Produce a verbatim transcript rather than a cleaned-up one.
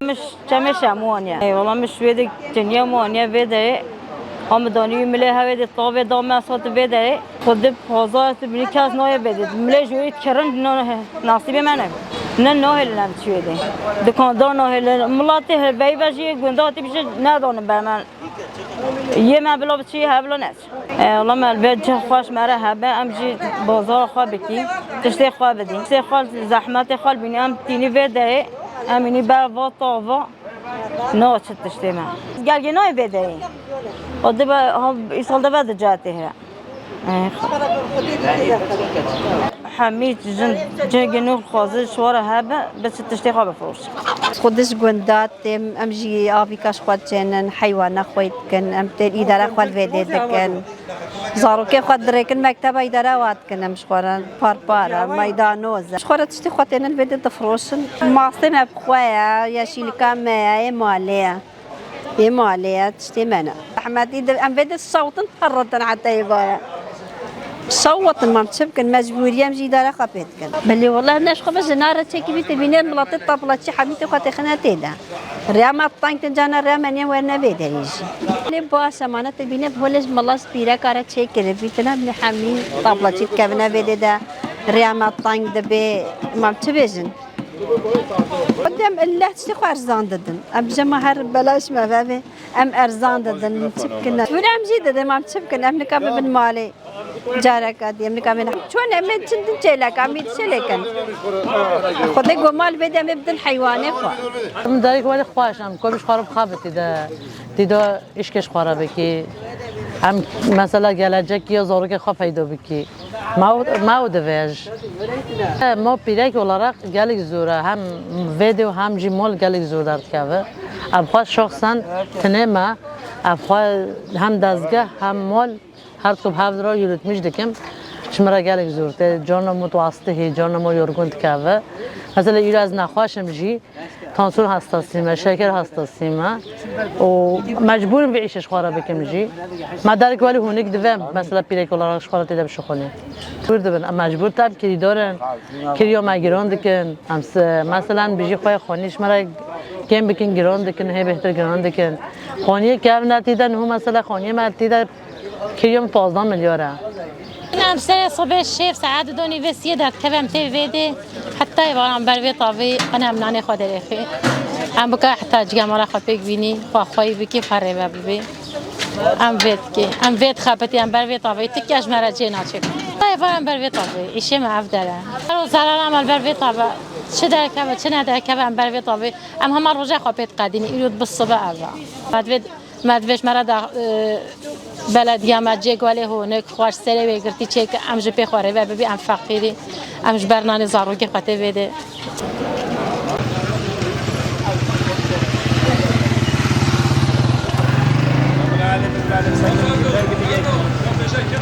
Min çemê şem waniye. Ey, wala min şwêdê dinya waniye vê derê. Ha min danî milê hevê de tavê da me sot vê derê. Xwedê pazar tu binî kes nayê vê de. Milê ji wê kirin ne nasîbê me ne. Ne nahêlin em çi wê de. Dikandar nahêlin. Milatê her veyve jî gunda hatî bije nedanin ber me. Yê me bila biçî, he bila neç. E, wala me li vê cih xweş me re hebe, em jî bazara xwe bikî, tiştê xwe bidî. Tiştê xwe, zehmetê xwe bînî, em tînî vê derê, em înî ber va tava, na çi tiştê me. Gelgê nayê vê derê. O dibe, ha, îsal dibe di cetê here. E, hemî jin cihgê nû xwaze ji wara hebe, bi çi tiştê xwe bifiroşin. Xwedê ji gunda têm, em jî avîka ji xwe çênin, heywana xwe dikin, em tên îdara xwe li vê dê dikin. Zarokê xwe dirêkin mekteba îdara wa dikin, em ji xwe re parpar e, meydanoz e. Ji xwe re tiştê xwe tênin vê dê difiroşin. Mastê me bi xwe ye, yeşîlika me ye, ê malê ye. Ê malê ye, tiştê me ne. Rehmetî de, em vê de şewtin perrotin heta êvara. Şewtin, mam çi bikin, mecbûrî em jî îdara xwe pê dikin. Belê wela ne ji xwe be ji nare çekî bî tê bînê miletê tablaçî hemî tê xwe têxine tê de. Rêya me teng tin cana rêya me nê werne vê derê jî. Lê baş e, mane tê bînê holê ji mala ji pîreka re çêkiribî tine bînê hemî tablaçî dikevine vê dê de. Rêya me teng dibê, mam çi bêjin? Xwedê em illeh tiştê xwe erzan didin. Em bijema her belaş me veve. Em erzan didin, çi bikin? Pûre em jî didin, em çi bikin? Em nika bibin malê. Careka dî, em nika bibin. Çon em ê çindin çêleka, em ê çêlêkin. Xwedê gomal bê de em ê bidin heywanê xwe. Em darek welê xweş, em komî ji xwe re bixabitî de. Tî de îşkê ji xwe re bikî. Em mesela gelecek ya zarokê xwe feydo bikî. Ma û, ma û divêj. Ma pîrek olarak gelek zor e. Hem vê dê û hem jî mol gelek zor derdikeve. Ev xwe şexsen tinê me. Ev xwe hem dezgeh hem mol her diku bi hev re yürütmüş dikim. Ji min re gelek zor tê. Carna mutwastihî, carna mo yorgun dikeve. Mesela îro ez nexweş im jî. Tansiyon hastasî me, şeker hastasî me û mecbûr im vê îşê ji xwe re bikim jî. Me derek welî hûnik divem, mesela pîrek olarak ji xwe re tê de bişuxulî. Mecbûr dibin, em mecbûr tevkirîdar in, kiriya me giran dikin. Em se-, mesela bijî xwe xanî ji me re kêm bikin, giran dikin, hê bêhtir giran dikin. Xaniyê kevne tê de, niho mesela xaniyê me tê de kiriya min pazdeh milyar e. Em serê sibê şêf saet du nîvê siyê derdikevem tê vê dê. Heta êvaran ber vê tavê qine em nanê xwe derêxê. Em bika heta cîga mala xwe pêk bînî, xwe xweyî bikî, xwe rêve bibê. Em vê dikê. Em vê dixebitî, em ber vê tavê. Ti kes ji me re cê naçe. Heta êvaran ber vê tavê. Îşê me ev der e. Her roz zerara me li ber vê tavê. Çi derkeve, çi nederkeve em ber vê tavê. Em hema roja xwe pê diqedînî. Îro bi sibe ev e. Me divê Me divêj me re da, e, belediya me cê guelê honik, xweş serê wê girtî çêke, em ji pê xwe rêve bibî, em feqîrî, em ji ber nanê zarokê xwe tê vê dê.